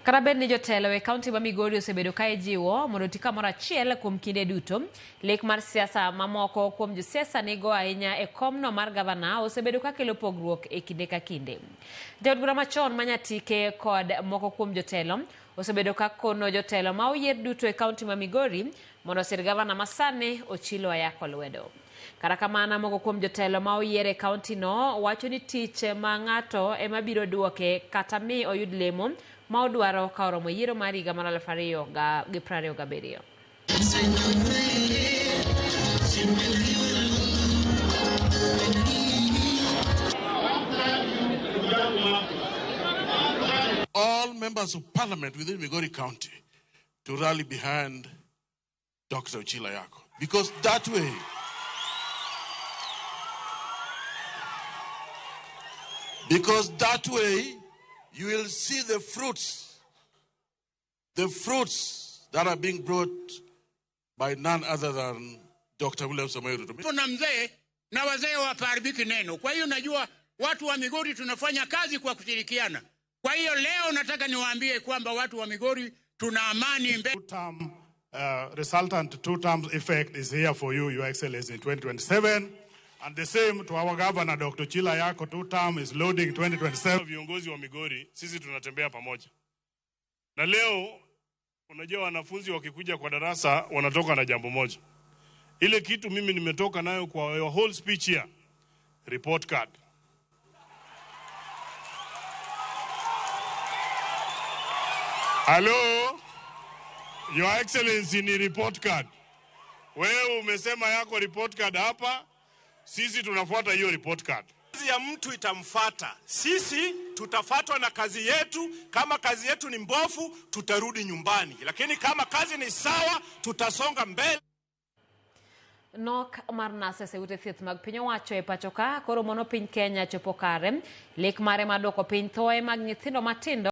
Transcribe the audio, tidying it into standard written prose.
Kata bed ni jotelo e kaunti ma Migori osebedo ka ijiwo mondo oti kamoro achiel kuom kinde duto, lek mar siasa ma moko kuom josiasa nigo ahinya e komno mar gavana osebedo ka kelo pogruok e kinde ka kinde. Jaod bura machon ma Nyatike kod moko kuom jotelo osebedo ka kono jotelo ma oyier duto e kaunti ma Migori mondo osir gavana masani Ochilo Ayako lwedo. Kata kamano, moko kuom jotelo ma oyier e kaontino wacho ni tich ma ng'ato ema biro duoke kata mi oyud lemo ma odwaro ka oromo yiero mar higa mar 2027. All members of parliament within Migori County to rally behind Dr. Ochilo Ayacko. Because that way, because that way, you will see the fruits that are being brought by none other than Dr. William Samoei Ruto. Kuna mzee na wazee wapaharibiki neno. Kwa hiyo najua watu wa Migori tunafanya kazi kwa kushirikiana. Kwa hiyo leo nataka niwaambie kwamba watu wa Migori tuna amani mbele. Two-term, resultant two-term effect is here for you, Your Excellency, in 2027. And the same to our governor, Dr. Ochilo Ayacko, two-term is loading 2027. Viongozi wa Migori, sisi tunatembea pamoja. Na leo, unajua wanafunzi wakikuja kwa darasa, wanatoka na jambo moja. Ile kitu mimi nimetoka nayo kwa your whole speech here, report card. Hello? Your Excellency, ni report card. Wewe umesema yako report card hapa, sisi tunafuata hiyo report card. Kazi ya mtu itamfuata. Sisi tutafuatwa na kazi yetu. Kama kazi yetu ni mbovu, tutarudi nyumbani. Lakini kama kazi ni sawa, tutasonga mbele. Nok mar nurses e ute thieth mag piny owacho e pacho ka koro mono piny Kenya chopo kare. Lek mare mar duoko piny thoe mag nyithindo matindo